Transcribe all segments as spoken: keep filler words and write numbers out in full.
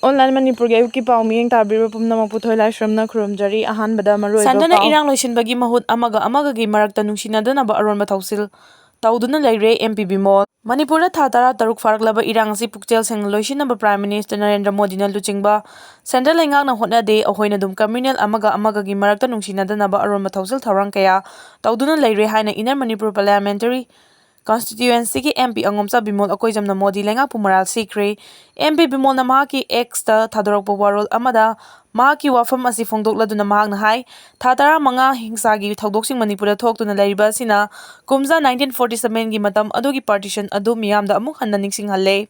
Online ꯃꯅꯤꯄꯨꯔꯒꯤ ꯑꯌꯨꯛꯀꯤ ꯄꯥꯎ ꯃꯤꯠꯌꯦꯡ ꯇꯥꯕꯤꯔꯤꯕ ꯄꯨꯝꯅꯃꯛꯄꯨ ꯊꯣꯏ ꯂꯥꯏꯁ꯭ꯔꯝꯅ ꯈꯨꯔꯨꯝꯖꯔꯤ꯫ ꯑꯍꯥꯟꯕꯗ ꯃꯔꯨꯑꯣꯏꯕ ꯁꯟꯗꯅ ꯄꯥꯎ꯫ ꯏꯔꯥꯡ ꯂꯣꯏꯁꯤꯟꯕꯒꯤ ꯃꯍꯨꯠ ꯑꯃꯒ ꯑꯃꯒꯒꯤ ꯃꯔꯛꯇ ꯅꯨꯡꯁꯤꯅꯗꯅꯕ ꯑꯔꯣꯟꯕ ꯊꯧꯁꯤꯜ ꯇꯧꯗꯨꯅ ꯂꯩꯔꯦ ꯑꯦꯝ ꯄꯤ ꯕꯤꯃꯣꯜ꯫ ꯃꯅꯤꯄꯨꯔꯗ ꯊꯥ ꯇꯔꯥ ꯇꯔꯨꯛ ꯐꯥꯔꯛꯂꯕ ꯏꯔꯥꯡ ꯑꯁꯤ ꯄꯨꯛꯆꯦꯜ ꯁꯦꯡꯅ ꯂꯣꯏꯁꯤꯟꯅꯕ Prime Minister ꯅꯔꯦꯟꯗ꯭ꯔ ꯃꯣꯗꯤꯅ ꯂꯨꯆꯤꯡꯕ central ꯂꯩꯉꯥꯛꯅ ꯍꯣꯠꯅꯗꯦ꯫ ꯑꯩꯈꯣꯏꯅ ꯑꯗꯨꯝ communal ꯑꯃꯒ ꯑꯃꯒꯒꯤ ꯃꯔꯛꯇ ꯅꯨꯡꯁꯤꯅꯗꯅꯕ ꯑꯔꯣꯟꯕ ꯊꯧꯁꯤꯜ ꯊꯧꯔꯥꯡ ꯀꯌꯥ ꯇꯧꯗꯨꯅ ꯂꯩꯔꯦ ꯍꯥꯏꯅ Inner Manipur Parliamentary Constituencyꯒꯤ M P ꯑꯉꯣꯝꯆꯥ Bimol ꯑꯀꯣꯏꯖꯝꯅ Modi ꯂꯩꯉꯥꯛꯄꯨ ꯃꯔꯥꯜ ꯁꯤꯈ꯭ꯔꯦ꯫ M P ꯕꯤꯃꯣꯜꯅ ꯃꯍꯥꯛꯀꯤ Xꯇ ꯊꯥꯗꯣꯔꯛꯄ ꯋꯥꯔꯣꯜ ꯑꯃꯗ ꯃꯍꯥꯛꯀꯤ ꯋꯥꯐꯝ ꯑꯁꯤ ꯐꯣꯡꯗꯣꯛꯂꯗꯨꯅ ꯃꯍꯥꯛꯅ ꯍꯥꯏ, ꯊꯥ ꯇꯔꯥꯃꯉꯥ ꯍꯤꯡꯁꯥꯒꯤ ꯊꯧꯗꯣꯛꯁꯤꯡ ꯃꯅꯤꯄꯨꯔꯗ ꯊꯣꯛꯇꯨꯅ ꯂꯩꯔꯤꯕ ꯑꯁꯤꯅ ꯀꯨꯝꯖꯥ nineteen forty sevenꯒꯤ ꯃꯇꯝ ꯑꯗꯨꯒꯤ partition ꯑꯗꯨ ꯃꯤꯌꯥꯝꯗ ꯑꯃꯨꯛ ꯍꯟꯅ ꯅꯤꯡꯁꯤꯡꯍꯜꯂꯦ꯫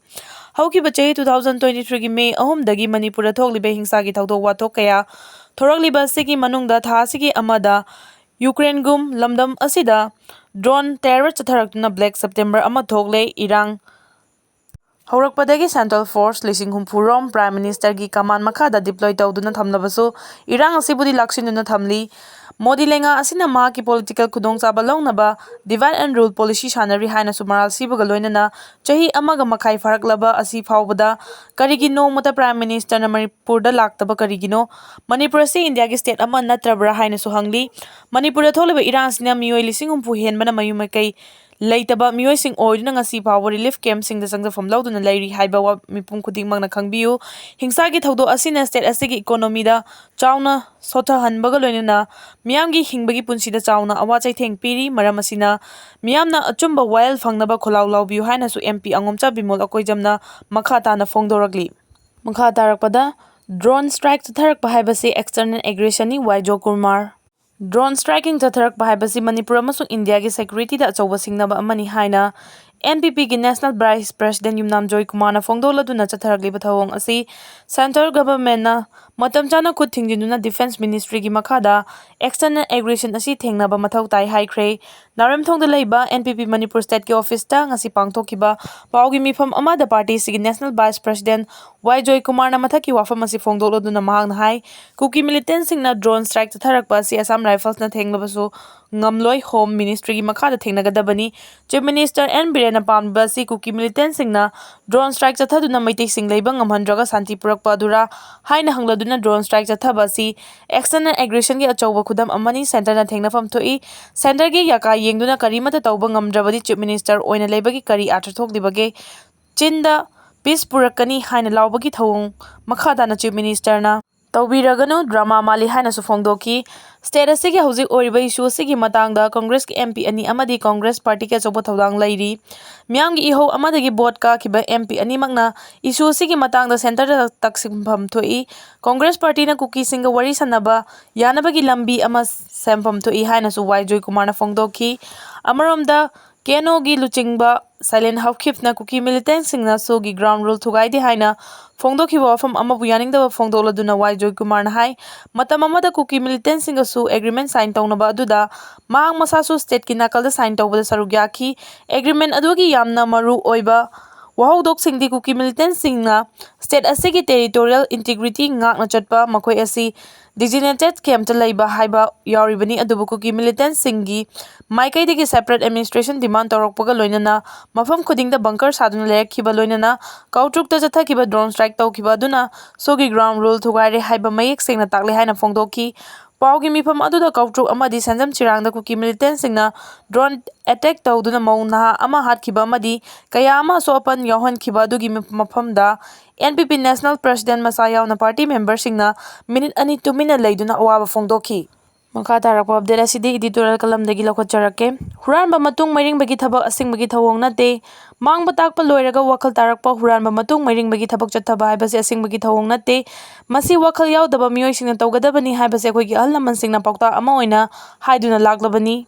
ꯍꯧꯈꯤꯕ ꯆꯍꯤ two thousand twenty threeꯒꯤ May ꯑꯍꯨꯝꯗꯒꯤ ꯃꯅꯤꯄꯨꯔꯗ ꯊꯣꯛꯂꯤꯕ ꯍꯤꯡꯁꯥꯒꯤ ꯊꯧꯗꯣꯛ ꯋꯥꯊꯣꯛ ꯀꯌꯥ ꯊꯣꯔꯛꯂꯤꯕ ꯑꯁꯤꯒꯤ ꯃꯅꯨꯡꯗ ꯊꯥ ꯑꯁꯤꯒꯤ ꯑꯃꯗ ꯌꯨꯀ꯭ꯔꯦꯟꯒꯨꯝ ꯂꯝꯗꯝ ꯑꯁꯤꯗ drone terror ꯆꯠꯊꯔꯛꯇꯨꯅ Black September ꯑꯃ ꯊꯣꯛꯂꯦ꯫ ꯏꯔꯥꯡ ꯍꯧꯔꯛꯄꯗꯒꯤ central force ꯂꯤꯁꯤꯡ ꯍꯨꯝꯐꯨ ꯔꯣꯝ Prime Ministerꯒꯤ command ꯃꯈꯥꯗ deploy ꯇꯧꯗꯨꯅ ꯊꯝꯂꯕꯁꯨ ꯏꯔꯥꯡ ꯑꯁꯤꯕꯨꯗꯤ ꯂꯥꯛꯁꯤꯟꯗꯨꯅ ꯊꯝꯂꯤ꯫ ꯃꯣꯗꯤ ꯂꯩꯉꯥꯛ ꯑꯁꯤꯅ ꯃꯍꯥꯛꯀꯤ political ꯈꯨꯗꯣꯡꯆꯥꯕ ꯂꯧꯅꯕ divide and rule policy ꯁꯥꯟꯅꯔꯤ ꯍꯥꯏꯅꯁꯨ ꯃꯔꯥꯜ ꯁꯤꯕꯒ ꯂꯣꯏꯅꯅ ꯆꯍꯤ ꯑꯃꯒ ꯃꯈꯥꯏ ꯐꯥꯔꯛꯂꯕ ꯑꯁꯤ ꯐꯥꯎꯕꯗ ꯀꯔꯤꯒꯤ ꯅꯣꯡꯃꯇ Prime Ministerꯅ ꯃꯅꯤꯄꯨꯔꯗ ꯂꯥꯛꯇꯕ ꯀꯔꯤꯒꯤꯅꯣ? ꯃꯅꯤꯄꯨꯔ ꯑꯁꯤ Indiaꯒꯤ state ꯑꯃ ꯅꯠꯇ꯭ꯔꯕ꯭ꯔꯥ ꯍꯥꯏꯅꯁꯨ ꯍꯪꯂꯤ꯫ ꯃꯅꯤꯄꯨꯔꯗ ꯊꯣꯛꯂꯤꯕ ꯏꯔꯥꯡ ꯑꯁꯤꯅ ꯃꯤꯑꯣꯏ ꯂꯤꯁꯤꯡ ꯍꯨꯝꯐꯨ ꯍꯦꯟꯕꯅ ꯃꯌꯨꯝ ꯃꯀꯩ ꯂꯩꯇꯕ ꯃꯤꯑꯣꯏꯁꯤꯡ ꯑꯣꯏꯗꯨꯅ ꯉꯁꯤ ꯐꯥꯎꯕ relief campꯁꯤꯡꯗ ꯆꯪꯖꯐꯝ ꯂꯧꯗꯨꯅ ꯂꯩꯔꯤ ꯍꯥꯏꯕ ꯋꯥ ꯃꯤꯄꯨꯝ ꯈꯨꯗꯤꯡꯃꯛꯅ ꯈꯪꯕꯤꯌꯨ꯫ ꯍꯤꯡꯁꯥꯒꯤ ꯊꯧꯗꯣꯛ ꯑꯁꯤꯅ state ꯑꯁꯤꯒꯤ economyꯗ ꯆꯥꯎꯅ ꯁꯣꯊꯍꯟꯕꯒ ꯂꯣꯏꯅꯅ ꯃꯤꯌꯥꯝꯒꯤ ꯍꯤꯡꯕꯒꯤ ꯄꯨꯟꯁꯤꯗ ꯆꯥꯎꯅ ꯑꯋꯥ ꯆꯩꯊꯦꯡ ꯄꯤꯔꯤ꯫ ꯃꯔꯝ ꯑꯁꯤꯅ ꯃꯤꯌꯥꯝꯅ ꯑꯆꯨꯝꯕ ꯋꯥꯌꯦꯜ ꯐꯪꯅꯕ ꯈꯣꯜꯂꯥꯎ ꯂꯥꯎꯕꯤꯌꯨ ꯍꯥꯏꯅꯁꯨ M P ꯑꯉꯣꯝꯆꯥ ꯕꯤꯃꯣꯜ ꯑꯀꯣꯏꯖꯝꯅ ꯃꯈꯥ ꯇꯥꯅ ꯐꯣꯡꯗꯣꯔꯛꯂꯤ꯫ ꯃꯈꯥ ꯇꯥꯔꯛꯄꯗ, drone strike ꯆꯠꯊꯔꯛꯄ ꯍꯥꯏꯕꯁꯤ external aggressionꯅꯤ, ꯋꯥꯏꯖꯣ ꯀꯨꯃꯥꯔ꯫ Drone striking ꯆꯠꯊꯔꯛꯄ ꯍꯥꯏꯕꯁꯤ ꯃꯅꯤꯄꯨꯔ ꯑꯃꯁꯨꯡ Indiaꯒꯤ securityꯗ ꯑꯆꯧꯕ ꯁꯤꯡꯅꯕ ꯑꯃꯅꯤ ꯍꯥꯏꯅ N P Pꯒꯤ National Vice President ꯌꯨꯝꯅꯥꯝ ꯖꯣꯏꯀꯨꯃꯥꯔꯅ ꯐꯣꯡꯗꯣꯛꯂꯗꯨꯅ ꯆꯠꯊꯔꯛꯂꯤꯕ ꯊꯧꯑꯣꯡ ꯑꯁꯤ central governmentꯅ ꯃꯇꯝ ꯆꯥꯅ ꯈꯨꯠ ꯊꯤꯡꯖꯤꯟꯗꯨꯅ Defence Ministryꯒꯤ ꯃꯈꯥꯗ external aggression ꯑꯁꯤ ꯊꯦꯡꯅꯕ ꯃꯊꯧ ꯇꯥꯏ ꯍꯥꯏꯈ꯭ꯔꯦ꯫ ꯅꯥꯎꯔꯦꯝꯊꯣꯡꯗ ꯂꯩꯕ N P P ꯃꯅꯤꯄꯨꯔ ꯁ꯭ꯇꯦꯠꯀꯤ ꯑꯣꯐꯤꯁꯇ ꯉꯁꯤ ꯄꯥꯡꯊꯣꯛꯈꯤꯕ ꯄꯥꯎꯒꯤ ꯃꯤꯐꯝ ꯑꯃꯗ ꯄꯥꯔꯇꯤꯁꯤꯒꯤ ꯅꯦꯁꯅꯦꯜ ꯚꯥꯏꯁ ꯄ꯭ꯔꯁꯤꯗꯦꯟꯠ ꯋꯥꯏ ꯖꯣꯏꯀꯨꯃꯥꯔꯅ ꯃꯊꯛꯀꯤ ꯋꯥꯐꯝ ꯑꯁꯤ ꯐꯣꯡꯗꯣꯛꯂꯗꯨꯅ ꯃꯍꯥꯛꯅ ꯍꯥꯏ, ꯀꯨꯀꯤ ꯃꯤꯂꯤꯇꯦꯟꯠꯁꯤꯡꯅ ꯗ꯭ꯔꯣꯟ ꯁ꯭ꯇ꯭ꯔꯥꯏꯛ ꯆꯠꯊꯔꯛꯄ ꯑꯁꯤ ꯑꯁꯥꯝ ꯔꯥꯏꯐꯜꯁꯅ ꯊꯦꯡꯂꯕꯁꯨ ꯉꯝꯂꯣꯏ, ꯍꯣꯝ ꯃꯤꯅꯤꯁꯇ꯭ꯔꯤꯒꯤ ꯃꯈꯥꯗ ꯊꯦꯡꯅꯒꯗꯕꯅꯤ꯫ ꯆꯤꯐ ꯃꯤꯅꯤꯁꯇꯔ ꯑꯦꯟ ꯕꯤꯔꯦꯟꯅ ꯄꯥꯝꯂꯤꯕ ꯑꯁꯤ ꯀꯨꯀꯤ ꯃꯤꯂꯤꯇꯦꯟꯠꯁꯤꯡꯅ ꯗ꯭ꯔꯣꯟ ꯁ꯭ꯇ꯭ꯔꯥꯏꯛ ꯆꯠꯊꯗꯨꯅ ꯃꯩꯇꯩꯁꯤꯡ ꯂꯩꯕ ꯉꯝꯍꯟꯗ꯭ꯔꯒ ꯁꯥꯟꯇꯤ ꯄꯨꯔꯛꯄ ꯑꯗꯨꯔꯥ ꯍꯥꯏꯅ ꯍꯪꯂꯗꯨꯅ, ꯗ꯭ꯔꯣꯟ ꯁ꯭ꯇ꯭ꯔꯥꯏꯛ ꯆꯠꯊꯕ ꯑꯁꯤ ꯑꯦꯛꯁꯟ ꯑꯦꯟ ꯑꯦꯒ꯭ꯔꯦꯁꯟꯒꯤ ꯑꯆꯧꯕ ꯈꯨꯗꯝ ꯑꯃꯅꯤ, ꯁꯦꯟꯇꯔꯅ ꯊꯦꯡꯅꯐꯝ ꯊꯣꯛꯏ꯫ ꯁꯦꯟꯇꯔꯒꯤ ꯌꯥꯀꯥ ꯌꯦꯡꯗꯨꯅ ꯀꯔꯤꯃꯠꯇ ꯇꯧꯕ ꯉꯝꯗ꯭ꯔꯕꯗꯤ ꯆꯤꯐ ꯃꯤꯅꯤꯁꯇꯔ ꯑꯣꯏꯅ ꯂꯩꯕꯒꯤ ꯀꯔꯤ ꯑꯥꯔꯊ ꯊꯣꯛꯂꯤꯕꯒꯦ? ꯆꯤꯟꯗ ꯄꯤꯁ ꯄꯨꯔꯛꯀꯅꯤ ꯍꯥꯏꯅ ꯂꯥꯎꯕꯒꯤ ꯊꯧꯑꯣꯡ ꯃꯈꯥ ꯇꯥꯅ ꯆꯤꯐ ꯃꯤꯅꯤꯁꯇꯔꯅ ꯇꯧꯕꯤꯔꯒꯅꯨ, ꯗ꯭ꯔꯃꯥ ꯃꯥꯜꯂꯤ ꯍꯥꯏꯅꯁꯨ ꯐꯣꯡꯗꯣꯛꯈꯤ꯫ ꯁ꯭ꯇꯦꯠ ꯑꯁꯤꯒꯤ ꯍꯧꯖꯤꯛ ꯑꯣꯏꯔꯤꯕ ꯏꯁꯨ ꯑꯁꯤꯒꯤ ꯃꯇꯥꯡꯗ ꯀꯪꯒ꯭ꯔꯦꯁꯀꯤ M P ꯑꯅꯤ ꯑꯃꯗꯤ ꯀꯪꯒ꯭ꯔꯦꯁ ꯄꯥꯔꯇꯤꯒꯤ ꯑꯆꯧꯕ ꯊꯧꯗꯥꯡ ꯂꯩꯔꯤ꯫ ꯃꯤꯌꯥꯝꯒꯤ ꯏꯍꯧ ꯑꯃꯗꯒꯤ ꯚꯣꯠ ꯀꯥꯈꯤꯕ M P ꯑꯅꯤꯃꯛꯅ ꯏꯁꯨ ꯑꯁꯤꯒꯤ ꯃꯇꯥꯡꯗ ꯁꯦꯟꯇꯔꯗ ꯇꯛꯁꯤꯟꯐꯝ ꯊꯣꯛꯏ꯫ ꯀꯪꯒ꯭ꯔꯦꯁ ꯄꯥꯔꯇꯤꯅ ꯀꯨꯀꯤꯁꯤꯡꯒ ꯋꯥꯔꯤ ꯁꯥꯟꯅꯕ ꯌꯥꯅꯕꯒꯤ ꯂꯝꯕꯤ ꯑꯃ ꯁꯦꯝꯐꯝ ꯊꯣꯛꯏ ꯍꯥꯏꯅꯁꯨ ꯋꯥꯏ ꯖꯣꯏꯀꯨꯃꯥꯔꯅ ꯐꯣꯡꯗꯣꯛꯈꯤ꯫ ꯑꯃꯔꯣꯝꯗ, ꯀꯦꯅꯣꯒꯤ ꯂꯨꯆꯤꯡꯕ ꯁꯥꯏꯂꯦꯟ ꯍꯧꯈꯤꯞꯅ ꯀꯨꯀꯤ ꯃꯤꯂꯤꯇꯦꯟꯠꯁꯤꯡꯅ ꯁꯣꯒꯤ ꯒ꯭ꯔꯥꯎꯟ ꯔꯨꯜ ꯊꯨꯒꯥꯏꯗꯦ ꯍꯥꯏꯅ ꯐꯣꯡꯗꯣꯛꯈꯤꯕ ꯋꯥꯐꯝ ꯑꯃꯕꯨ ꯌꯥꯅꯤꯡꯗꯕ ꯐꯣꯡꯗꯣꯛꯂꯗꯨꯅ ꯋꯥꯏ ꯖꯣꯏꯀꯨꯃꯥꯔꯅ ꯍꯥꯏ, ꯃꯇꯝ ꯑꯃꯗ ꯀꯨꯀꯤ ꯃꯤꯂꯤꯇꯦꯟꯠꯁꯤꯡꯒꯁꯨ ꯑꯦꯒ꯭ꯔꯤꯃꯦꯟ ꯁꯥꯏꯟ ꯇꯧꯅꯕ ꯑꯗꯨꯗ ꯃꯍꯥꯛ ꯃꯁꯥꯁꯨ ꯁ꯭ꯇꯦꯠꯀꯤ ꯅꯥꯀꯜꯗ ꯁꯥꯏꯟ ꯇꯧꯕꯗ ꯁꯔꯨꯛ ꯌꯥꯈꯤ꯫ ꯑꯦꯒ꯭ꯔꯤꯃꯦꯟ ꯑꯗꯨꯒꯤ ꯌꯥꯝꯅ ꯃꯔꯨ ꯑꯣꯏꯕ ꯋꯥꯍꯧꯗꯣꯛꯁꯤꯡꯗꯤ ꯀꯨꯀꯤ ꯃꯤꯂꯤꯇꯦꯟꯠꯁꯤꯡꯅ ꯁ꯭ꯇꯦꯠ ꯑꯁꯤꯒꯤ ꯇꯦꯔꯤꯇꯣꯔꯤꯌꯦꯜ ꯏꯟꯇꯤꯒ꯭ꯔꯤꯇꯤ ꯉꯥꯛꯅ ꯆꯠꯄ, ꯃꯈꯣꯏ ꯑꯁꯤ ꯗꯤꯖꯤꯅꯦꯇꯦꯗ ꯀꯦꯝꯞꯇ ꯂꯩꯕ ꯍꯥꯏꯕ ꯌꯥꯎꯔꯤꯕꯅꯤ, ꯑꯗꯨꯕꯨ ꯀꯨꯀꯤ ꯃꯤꯂꯤꯇꯦꯟꯠꯁꯤꯡꯒꯤ ꯃꯥꯏꯀꯩꯗꯒꯤ ꯁꯦꯄꯔꯦꯠ ꯑꯦꯗꯃꯤꯅꯤꯁꯇ꯭ꯔꯦꯁꯟ ꯗꯤꯃꯥꯟ ꯇꯧꯔꯛꯄꯒ ꯂꯣꯏꯅꯅ ꯃꯐꯝ ꯈꯨꯗꯤꯡꯗ ꯕꯪꯀꯔ ꯁꯥꯗꯨꯅ ꯂꯩꯔꯛꯈꯤꯕ, ꯂꯣꯏꯅꯅ ꯀꯥꯎꯇ꯭ꯔꯨꯛꯇ ꯆꯠꯊꯈꯤꯕ ꯗ꯭ꯔꯣꯟ ꯁ꯭ꯇ꯭ꯔꯥꯏꯛ ꯇꯧꯈꯤꯕ ꯑꯗꯨꯅ ꯁꯣꯒꯤ ꯒ꯭ꯔꯥꯎꯟ ꯔꯨꯜ ꯊꯨꯒꯥꯏꯔꯦ ꯍꯥꯏꯕ ꯃꯌꯦꯛ ꯁꯦꯡꯅ ꯇꯥꯛꯂꯦ ꯍꯥꯏꯅ ꯐꯣꯡꯗꯣꯛꯈꯤ꯫ ꯄꯥꯎꯒꯤ ꯃꯤꯐꯝ ꯑꯗꯨꯗ ꯀꯥꯎꯇ꯭ꯔꯨꯛ ꯑꯃꯗꯤ ꯁꯦꯟꯖꯝ ꯆꯤꯔꯥꯡꯗ ꯀꯨꯀꯤ ꯃꯤꯂꯤꯇꯦꯟꯠꯁꯤꯡꯅ ꯗ꯭ꯔꯣꯟ ꯑꯦꯇꯦꯛ ꯇꯧꯗꯨꯅ ꯃꯧ ꯅꯍꯥ ꯑꯃ ꯍꯥꯠꯈꯤꯕ ꯑꯃꯗꯤ ꯀꯌꯥ ꯑꯃ ꯑꯁꯣꯛ ꯑꯄꯟ ꯌꯥꯎꯍꯟꯈꯤꯕ ꯑꯗꯨꯒꯤ ꯃꯐꯝꯗ N P P national president ꯃꯁꯥ ꯌꯥꯎꯅ ꯄꯥꯔꯇꯤ ꯃꯦꯝꯕꯔꯁꯤꯡꯅ ꯃꯤꯅꯤꯠ ꯑꯅꯤ ꯇꯨꯃꯤꯟꯅ ꯂꯩꯗꯨꯅ ꯑꯋꯥꯕ ꯐꯣꯡꯗꯣꯛꯈꯤ꯫ ꯃꯈꯥ ꯇꯥꯔꯛꯄ ꯑꯞꯗꯦꯠ ꯑꯁꯤꯗꯤ ꯏꯗꯤꯇꯣꯔꯤꯌꯦꯜ ꯀꯂꯝꯗꯒꯤ ꯂꯧꯈꯠꯆꯔꯛꯀꯦ꯫ ꯍꯨꯔꯥꯟꯕ ꯃꯇꯨꯡ ꯃꯩꯔꯤꯡꯕꯒꯤ ꯊꯕꯛ ꯑꯁꯤꯡꯕꯒꯤ ꯊꯧꯑꯣꯡ ꯅꯠꯇꯦ꯫ ꯃꯥꯡꯕ ꯇꯥꯛꯄ ꯂꯣꯏꯔꯒ ꯋꯥꯈꯜ ꯇꯥꯔꯛꯄ, ꯍꯨꯔꯥꯟꯕ ꯃꯇꯨꯡ ꯃꯩꯔꯤꯡꯕꯒꯤ ꯊꯕꯛ ꯆꯠꯊꯕ ꯍꯥꯏꯕꯁꯤ ꯑꯁꯤꯡꯕꯒꯤ ꯊꯧꯑꯣꯡ ꯅꯠꯇꯦ꯫ ꯃꯁꯤ ꯋꯥꯈꯜ ꯌꯥꯎꯗꯕ ꯃꯤꯑꯣꯏꯁꯤꯡꯅ ꯇꯧꯒꯗꯕꯅꯤ ꯍꯥꯏꯕꯁꯤ ꯑꯩꯈꯣꯏꯒꯤ ꯑꯍꯜ ꯂꯃꯟꯁꯤꯡꯅ ꯄꯥꯎꯇꯥꯛ ꯑꯃ ꯑꯣꯏꯅ ꯍꯥꯏꯗꯨꯅ ꯂꯥꯛꯂꯕꯅꯤ꯫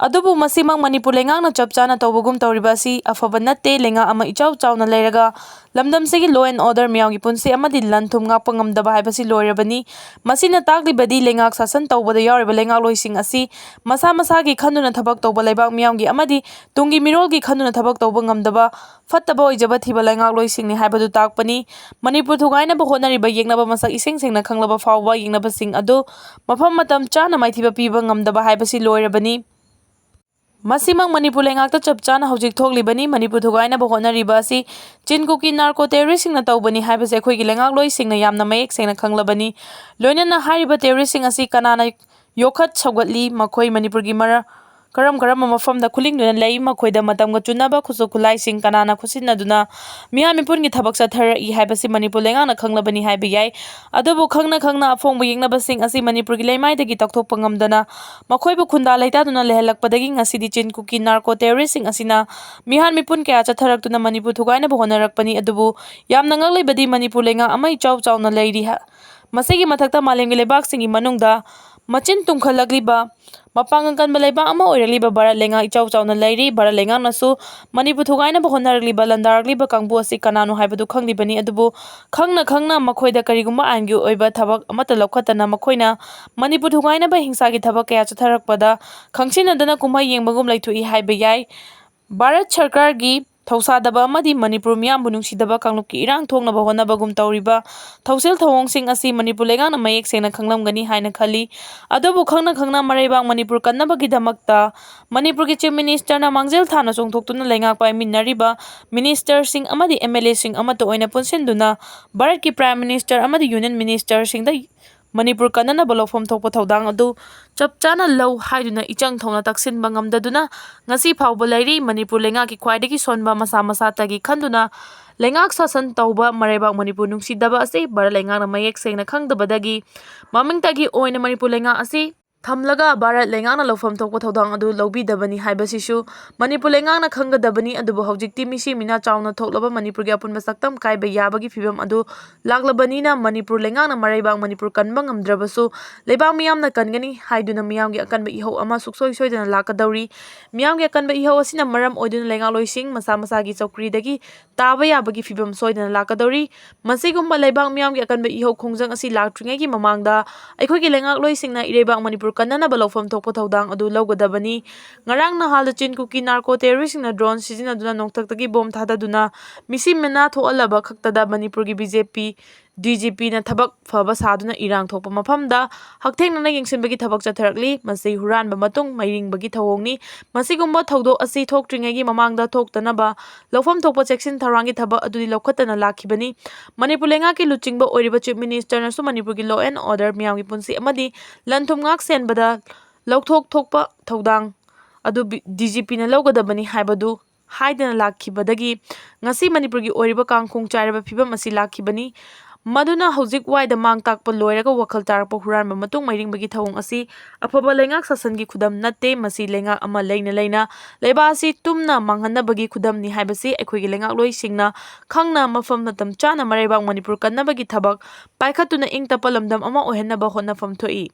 ꯑꯗꯨꯕꯨ ꯃꯁꯤꯃꯛ ꯃꯅꯤꯄꯨꯔ ꯂꯩꯉꯥꯛꯅ ꯆꯞ ꯆꯥꯅ ꯇꯧꯕꯒꯨꯝ ꯇꯧꯔꯤꯕ ꯑꯁꯤ ꯑꯐꯕ ꯅꯠꯇꯦ꯫ ꯂꯩꯉꯥꯛ ꯑꯃ ꯏꯆꯥꯎ ꯆꯥꯎꯅ ꯂꯩꯔꯒ ꯂꯝꯗꯝꯁꯤꯒꯤ law and order, ꯃꯤꯌꯥꯝꯒꯤ ꯄꯨꯟꯁꯤ ꯑꯃꯗꯤ ꯂꯟ ꯊꯨꯝ ꯉꯥꯛꯄ ꯉꯝꯗꯕ ꯍꯥꯏꯕꯁꯤ ꯂꯣꯏꯔꯕꯅꯤ꯫ ꯃꯁꯤꯅ ꯇꯥꯛꯂꯤꯕꯗꯤ ꯂꯩꯉꯥꯛ ꯁꯥꯁꯟ ꯇꯧꯕꯗ ꯌꯥꯎꯔꯤꯕ ꯂꯩꯉꯥꯛꯂꯣꯏꯁꯤꯡ ꯑꯁꯤ ꯃꯁꯥ ꯃꯁꯥꯒꯤ ꯈꯟꯗꯨꯅ ꯊꯕꯛ ꯇꯧꯕ, ꯂꯩꯕꯥꯛ ꯃꯤꯌꯥꯝꯒꯤ ꯑꯃꯗꯤ ꯇꯨꯡꯒꯤ ꯃꯤꯔꯣꯜꯒꯤ ꯈꯟꯗꯨꯅ ꯊꯕꯛ ꯇꯧꯕ ꯉꯝꯗꯕ, ꯐꯠꯇꯕ ꯑꯣꯏꯖꯕ ꯊꯤꯕ ꯂꯩꯉꯥꯛꯂꯣꯏꯁꯤꯡꯅꯤ ꯍꯥꯏꯕꯗꯨ ꯇꯥꯛꯄꯅꯤ꯫ ꯃꯅꯤꯄꯨꯔ ꯊꯨꯒꯥꯏꯅꯕ ꯍꯣꯠꯅꯔꯤꯕ ꯌꯦꯛꯅꯕ ꯃꯁꯛ ꯏꯁꯦꯡ ꯁꯦꯡꯅ ꯈꯪꯂꯕ ꯐꯥꯎꯕ ꯌꯦꯛꯅꯕꯁꯤꯡ ꯑꯗꯨ ꯃꯐꯝ ꯃꯇꯝ ꯆꯥꯅ ꯃꯥꯏꯊꯤꯕ ꯄꯤꯕ ꯉꯝꯗꯕ ꯍꯥꯏꯕꯁꯤ ꯂꯣꯏꯔꯕꯅꯤ꯫ ꯃꯁꯤꯃꯛ ꯃꯅꯤꯄꯨꯔ ꯂꯩꯉꯥꯛꯇ ꯆꯞ ꯆꯥꯅ ꯍꯧꯖꯤꯛ ꯊꯣꯛꯂꯤꯕꯅꯤ꯫ ꯃꯅꯤꯄꯨꯔ ꯊꯨꯒꯥꯏꯅꯕ ꯍꯣꯠꯅꯔꯤꯕ ꯑꯁꯤ ꯆꯤꯟ ꯀꯨꯀꯤ narco terroristꯁꯤꯡꯅ ꯇꯧꯕꯅꯤ ꯍꯥꯏꯕꯁꯤ ꯑꯩꯈꯣꯏꯒꯤ ꯂꯩꯉꯥꯛꯂꯣꯏꯁꯤꯡꯅ ꯌꯥꯝꯅ ꯃꯌꯦꯛ ꯁꯦꯡꯅ ꯈꯪꯂꯕꯅꯤ꯫ ꯂꯣꯏꯅꯅ ꯍꯥꯏꯔꯤꯕ terroristꯁꯤꯡ ꯑꯁꯤ ꯀꯅꯥꯅ ꯌꯣꯛꯈꯠ ꯁꯧꯒꯠꯂꯤ, ꯃꯈꯣꯏ ꯃꯅꯤꯄꯨꯔꯒꯤ ꯃꯔ-, ꯀꯔꯝ ꯀꯔꯝꯕ ꯃꯐꯝꯗ ꯈꯨꯂꯤꯡꯗꯨꯅ ꯂꯩ, ꯃꯈꯣꯏꯗ ꯃꯇꯝꯒ ꯆꯨꯅꯕ ꯈꯨꯠꯁꯨ ꯈꯨꯠꯂꯥꯏꯁꯤꯡ ꯀꯅꯥꯅ ꯈꯨꯠꯁꯤꯟꯅꯗꯨꯅ ꯃꯤꯍꯥꯠ ꯃꯤꯄꯨꯟꯒꯤ ꯊꯕꯛ ꯆꯠꯊꯔꯛꯏ ꯍꯥꯏꯕꯁꯤ ꯃꯅꯤꯄꯨꯔ ꯂꯩꯉꯥꯛꯅ ꯈꯪꯂꯕꯅꯤ ꯍꯥꯏꯕ ꯌꯥꯏ꯫ ꯑꯗꯨꯕꯨ ꯈꯪꯅ ꯈꯪꯅ ꯑꯐꯣꯡꯕ ꯌꯦꯛꯅꯕꯁꯤꯡ ꯑꯁꯤ ꯃꯅꯤꯄꯨꯔꯒꯤ ꯂꯩꯃꯥꯏꯗꯒꯤ ꯇꯧꯊꯣꯛꯄ ꯉꯝꯗꯅ ꯃꯈꯣꯏꯕꯨ ꯈꯨꯟꯗꯥ ꯂꯩꯇꯥꯗꯨꯅ ꯂꯩꯍꯜꯂꯛꯄꯗꯒꯤ ꯉꯁꯤꯗꯤ ꯆꯤꯟ ꯀꯨꯀꯤ narco terroristꯁꯤꯡ ꯑꯁꯤꯅ ꯃꯤꯍꯥꯠ ꯃꯤꯄꯨꯟ ꯀꯌꯥ ꯆꯠꯊꯔꯛꯇꯨꯅ ꯃꯅꯤꯄꯨꯔ ꯊꯨꯒꯥꯏꯅꯕ ꯍꯣꯠꯅꯔꯛꯄꯅꯤ꯫ ꯑꯗꯨꯕꯨ ꯌꯥꯝꯅ ꯉꯛꯂꯤꯕꯗꯤ ꯃꯅꯤꯄꯨꯔ ꯂꯩꯉꯥꯛ ꯑꯃ ꯏꯆꯥꯎ ꯆꯥꯎꯅ ꯂꯩꯔꯤ ꯍꯥ-, ꯃꯁꯤꯒꯤ ꯃꯊꯛꯇ ꯃꯥꯂꯦꯝꯒꯤ ꯂꯩꯕꯥꯛꯁꯤꯡꯒꯤ ꯃꯅꯨꯡꯗ ꯃꯆꯤꯟ ꯇꯨꯝꯈꯠꯂꯛꯂꯤꯕ, ꯃꯄꯥꯡꯒꯜ ꯀꯟꯕ ꯂꯩꯕꯥꯛ ꯑꯃ ꯑꯣꯏꯔꯛꯂꯤꯕ ꯚꯥꯔꯠ ꯂꯩꯉꯥꯛ ꯏꯆꯥꯎ ꯆꯥꯎꯅ ꯂꯩꯔꯤ꯫ ꯚꯥꯔꯠ ꯂꯩꯉꯥꯛꯅꯁꯨ ꯃꯅꯤꯄꯨꯔ ꯊꯨꯒꯥꯏꯅꯕ ꯍꯣꯠꯅꯔꯛꯂꯤꯕ ꯂꯥꯟꯗꯥꯔꯛꯂꯤꯕ ꯀꯥꯡꯕꯨ ꯑꯁꯤ ꯀꯅꯥꯅꯣ ꯍꯥꯏꯕꯗꯨ ꯈꯪꯂꯤꯕꯅꯤ꯫ ꯑꯗꯨꯕꯨ ꯈꯪꯅ ꯈꯪꯅ ꯃꯈꯣꯏꯗ ꯀꯔꯤꯒꯨꯝꯕ ꯑꯥꯏꯟꯒꯤ ꯑꯣꯏꯕ ꯊꯕꯛ ꯑꯃꯠꯇ ꯂꯧꯈꯠꯇꯅ ꯃꯈꯣꯏꯅ ꯃꯅꯤꯄꯨꯔ ꯊꯨꯒꯥꯏꯅꯕ ꯍꯤꯡꯁꯥꯒꯤ ꯊꯕꯛ ꯀꯌꯥ ꯆꯠꯊꯔꯛꯄꯗ ꯈꯪꯁꯤꯟꯅꯗꯅ ꯀꯨꯝꯍꯩ ꯌꯦꯡꯕꯒꯨꯝ ꯂꯩꯊꯣꯛꯏ ꯍꯥꯏꯕ ꯌꯥꯏ꯫ ꯚꯥꯔꯠ ꯁꯔꯀꯥꯔꯒꯤ ꯊꯧꯁꯥꯗꯕ ꯑꯃꯗꯤ ꯃꯅꯤꯄꯨꯔ ꯃꯤꯌꯥꯝꯕꯨ ꯅꯨꯡꯁꯤꯗꯕ ꯀꯥꯡꯂꯨꯞꯀꯤ ꯏꯔꯥꯡ ꯊꯣꯛꯅꯕ ꯍꯣꯠꯅꯕꯒꯨꯝ ꯇꯧꯔꯤꯕ ꯊꯧꯁꯤꯜ ꯊꯧꯑꯣꯡꯁꯤꯡ ꯑꯁꯤ ꯃꯅꯤꯄꯨꯔ ꯂꯩꯉꯥꯛꯅ ꯃꯌꯦꯛ ꯁꯦꯡꯅ ꯈꯪꯂꯝꯒꯅꯤ ꯍꯥꯏꯅ ꯈꯜꯂꯤ꯫ ꯑꯗꯨꯕꯨ ꯈꯪꯅ ꯈꯪꯅ ꯃꯔꯩꯕꯥꯛ ꯃꯅꯤꯄꯨꯔ ꯀꯟꯅꯕꯒꯤꯗꯃꯛꯇ ꯃꯅꯤꯄꯨꯔꯒꯤ Chief Ministerꯅ ꯃꯥꯡꯖꯤꯜ ꯊꯥꯅ ꯆꯣꯡꯊꯣꯛꯇꯨꯅ ꯂꯩꯉꯥꯛ ꯄꯥꯏꯃꯤꯟꯅꯔꯤꯕ ministerꯁꯤꯡ ꯑꯃꯗꯤ MLAꯁꯤꯡ ꯑꯃꯠꯇ ꯑꯣꯏꯅ ꯄꯨꯟꯁꯤꯟꯗꯨꯅ ꯚꯥꯔꯠꯀꯤ Prime Minister ꯑꯃꯗꯤ Union Ministerꯁꯤꯡꯗ ꯃꯅꯤꯄꯨꯔ ꯀꯟꯅꯅꯕ ꯂꯧꯐꯝ ꯊꯣꯛꯄ ꯊꯧꯗꯥꯡ ꯑꯗꯨ ꯆꯞ ꯆꯥꯅ ꯂꯧ ꯍꯥꯏꯗꯨꯅ ꯏꯆꯪ ꯊꯧꯅ ꯇꯛꯁꯤꯟꯕ ꯉꯝꯗꯗꯨꯅ ꯉꯁꯤ ꯐꯥꯎꯕ ꯂꯩꯔꯤ꯫ ꯃꯅꯤꯄꯨꯔ ꯂꯩꯉꯥꯛꯀꯤ ꯈ꯭ꯋꯥꯏꯗꯒꯤ ꯁꯣꯟꯕ ꯃꯁꯥ ꯃꯁꯥꯇꯒꯤ ꯈꯟꯗꯨꯅ ꯂꯩꯉꯥꯛ ꯁꯥꯁꯟ ꯇꯧꯕ ꯃꯔꯩꯕꯥꯛ ꯃꯅꯤꯄꯨꯔ ꯅꯨꯡꯁꯤꯗꯕ ꯑꯁꯤ ꯚꯥꯔꯠ ꯂꯩꯉꯥꯛꯅ ꯃꯌꯦꯛ ꯁꯦꯡꯅ ꯈꯪꯗꯕꯗꯒꯤ ꯃꯃꯤꯡꯇꯒꯤ ꯑꯣꯏꯅ ꯃꯅꯤꯄꯨꯔ ꯂꯩꯉꯥꯛ ꯑꯁꯤ ꯊꯝꯂꯒ ꯚꯥꯔꯠ ꯂꯩꯉꯥꯛꯅ ꯂꯧꯐꯝ ꯊꯣꯛꯄ ꯊꯧꯗꯥꯡ ꯑꯗꯨ ꯂꯧꯕꯤꯗꯕꯅꯤ ꯍꯥꯏꯕꯁꯤꯁꯨ ꯃꯅꯤꯄꯨꯔ ꯂꯩꯉꯥꯛꯅ ꯈꯪꯒꯗꯕꯅꯤ꯫ ꯑꯗꯨꯕꯨ ꯍꯧꯖꯤꯛꯇꯤ ꯃꯤꯁꯤ ꯃꯤꯅꯥ ꯆꯥꯎꯅ ꯊꯣꯛꯂꯕ ꯃꯅꯤꯄꯨꯔꯒꯤ ꯑꯄꯨꯟꯕ ꯁꯛꯇꯝ ꯀꯥꯏꯕ ꯌꯥꯕꯒꯤ ꯐꯤꯕꯝ ꯑꯗꯨ ꯂꯥꯛꯂꯕꯅꯤꯅ ꯃꯅꯤꯄꯨꯔ ꯂꯩꯉꯥꯛꯅ ꯃꯔꯩꯕꯥꯛ ꯃꯅꯤꯄꯨꯔ ꯀꯟꯕ ꯉꯝꯗ꯭ꯔꯕꯁꯨ ꯂꯩꯕꯥꯛ ꯃꯤꯌꯥꯝꯅ ꯀꯟꯒꯅꯤ ꯍꯥꯏꯗꯨꯅ ꯃꯤꯌꯥꯝꯒꯤ ꯑꯀꯟꯕ ꯏꯍꯧ ꯑꯃ ꯁꯨꯡꯁꯣꯏ ꯁꯣꯏꯗꯅ ꯂꯥꯛꯀꯗꯧꯔꯤ꯫ ꯃꯤꯌꯥꯝꯒꯤ ꯑꯀꯟꯕ ꯏꯍꯧ ꯑꯁꯤꯅ ꯃꯔꯝ ꯑꯣꯏꯗꯨꯅ ꯂꯩꯉꯥꯛꯂꯣꯏꯁꯤꯡ ꯃꯁꯥ ꯃꯁꯥꯒꯤ ꯆꯧꯀ꯭ꯔꯤꯗꯒꯤ ꯇꯥꯕ ꯌꯥꯕꯒꯤ ꯐꯤꯕꯝ ꯁꯣꯏꯗꯅ ꯂꯥꯛꯀꯗꯧꯔꯤ꯫ ꯃꯁꯤꯒꯨꯝꯕ ꯂꯩꯕꯥꯛ ꯃꯤꯌꯥꯝꯒꯤ ꯑꯀꯟꯕ ꯏꯍꯧ ꯈꯣꯡꯖꯪ ꯑꯁꯤ ꯂꯥꯛꯇ꯭ꯔꯤꯉꯩꯒꯤ ꯃꯃꯥꯡꯗ ꯑꯩꯈꯣꯏꯒꯤ ꯂꯩꯉꯥꯛꯂꯣꯏꯁꯤꯡꯅ ꯏꯔꯩꯕꯥꯛ ꯃꯅꯤꯄꯨꯔ ꯀꯟꯅꯅꯕ ꯂꯧꯐꯝ ꯊꯣꯛꯄ ꯊꯧꯗꯥꯡ ꯑꯗꯨ ꯂꯧꯒꯗꯕꯅꯤ꯫ ꯉꯔꯥꯡ ꯅꯍꯥꯜꯗ ꯆꯤꯟ ꯀꯨꯀꯤ ꯅꯥꯔꯀꯣ ꯇꯦꯔꯣꯔꯤꯁꯁꯤꯡꯅ ꯗ꯭ꯔꯣꯟ ꯁꯤꯖꯤꯟꯅꯗꯨꯅ ꯅꯣꯡꯊꯛꯇꯒꯤ ꯕꯣꯝ ꯊꯥꯗꯗꯨꯅ ꯃꯤꯁꯤ ꯃꯤꯅꯥ ꯊꯣꯛꯍꯜꯂꯕ ꯈꯛꯇꯗ ꯃꯅꯤꯄꯨꯔꯒꯤ ꯕꯤ ꯖꯦ ꯄꯤ ꯗꯤ ꯖꯤ ꯄꯤꯅ ꯊꯕꯛ ꯐꯕ ꯁꯥꯗꯨꯅ ꯏꯔꯥꯡ ꯊꯣꯛꯄ ꯃꯐꯝꯗ ꯍꯛꯊꯦꯡꯅꯅ ꯌꯦꯡꯁꯤꯟꯕꯒꯤ ꯊꯕꯛ ꯆꯠꯊꯔꯛꯂꯤ꯫ ꯃꯁꯤ ꯍꯨꯔꯥꯟꯕ ꯃꯇꯨꯡ ꯃꯩꯔꯤꯡꯕꯒꯤ ꯊꯧꯑꯣꯡꯅꯤ꯫ ꯃꯁꯤꯒꯨꯝꯕ ꯊꯧꯗꯣꯛ ꯑꯁꯤ ꯊꯣꯛꯇ꯭ꯔꯤꯉꯩꯒꯤ ꯃꯃꯥꯡꯗ ꯊꯣꯛꯇꯅꯕ ꯂꯧꯐꯝ ꯊꯣꯛꯄ ꯆꯦꯛꯁꯤꯟ ꯊꯧꯔꯥꯡꯒꯤ ꯊꯕꯛ ꯑꯗꯨꯗꯤ ꯂꯧꯈꯠꯇꯅ ꯂꯥꯛꯈꯤꯕꯅꯤ꯫ ꯃꯅꯤꯄꯨꯔ ꯂꯩꯉꯥꯛꯀꯤ ꯂꯨꯆꯤꯡꯕ ꯑꯣꯏꯔꯤꯕ ꯆꯤꯐ ꯃꯤꯅꯤꯁꯇꯔꯅꯁꯨ ꯃꯅꯤꯄꯨꯔꯒꯤ law and order, ꯃꯤꯌꯥꯝꯒꯤ ꯄꯨꯟꯁꯤ ꯑꯃꯗꯤ ꯂꯟ ꯊꯨꯝ ꯉꯥꯛ ꯁꯦꯟꯕꯗ ꯂꯧꯊꯣꯛ ꯊꯣꯛꯄ ꯊꯧꯗꯥꯡ ꯑꯗꯨ ꯗꯤ ꯖꯤ ꯄꯤꯅ ꯂꯧꯒꯗꯕꯅꯤ ꯍꯥꯏꯕꯗꯨ ꯍꯥꯏꯗꯅ ꯂꯥꯛꯈꯤꯕꯗꯒꯤ ꯉꯁꯤ ꯃꯅꯤꯄꯨꯔꯒꯤ ꯑꯣꯏꯔꯤꯕ ꯀꯥꯡꯈꯣꯡ ꯆꯥꯏꯔꯕ ꯐꯤꯕꯝ ꯑꯁꯤ ꯂꯥꯛꯈꯤꯕꯅꯤ꯫ ꯃꯗꯨꯅ ꯍꯧꯖꯤꯛ ꯋꯥꯏꯗ ꯃꯥꯡ ꯇꯥꯛꯄ ꯂꯣꯏꯔꯒ ꯋꯥꯈꯜ ꯇꯥꯔꯛꯄ ꯍꯨꯔꯥꯟꯕ ꯃꯇꯨꯡ ꯃꯩꯔꯤꯡꯕꯒꯤ ꯊꯧꯑꯣꯡ ꯑꯁꯤ ꯑꯐꯕ ꯂꯩꯉꯥꯛ ꯁꯥꯁꯟꯒꯤ ꯈꯨꯗꯝ ꯅꯠꯇꯦ꯫ ꯃꯁꯤ ꯂꯩꯉꯥꯛ ꯑꯃ ꯂꯩꯅ ꯂꯩꯅ ꯂꯩꯕꯥꯛ ꯑꯁꯤ ꯇꯨꯝꯅ ꯃꯥꯡꯍꯟꯅꯕꯒꯤ ꯈꯨꯗꯝꯅꯤ ꯍꯥꯏꯕꯁꯤ ꯑꯩꯈꯣꯏꯒꯤ ꯂꯩꯉꯥꯛꯂꯣꯏꯁꯤꯡꯅ ꯈꯪꯅ ꯃꯐꯝ ꯃꯇꯝ ꯆꯥꯅ ꯃꯔꯩꯕꯥꯛ ꯃꯅꯤꯄꯨꯔ ꯀꯟꯅꯕꯒꯤ ꯊꯕꯛ ꯄꯥꯏꯈꯠꯇꯨꯅ ꯏꯪ ꯇꯞꯄ ꯂꯝꯗꯝ ꯑꯃ ꯑꯣꯏꯍꯟꯅꯕ ꯍꯣꯠꯅꯐꯝ ꯊꯣꯛꯏ꯫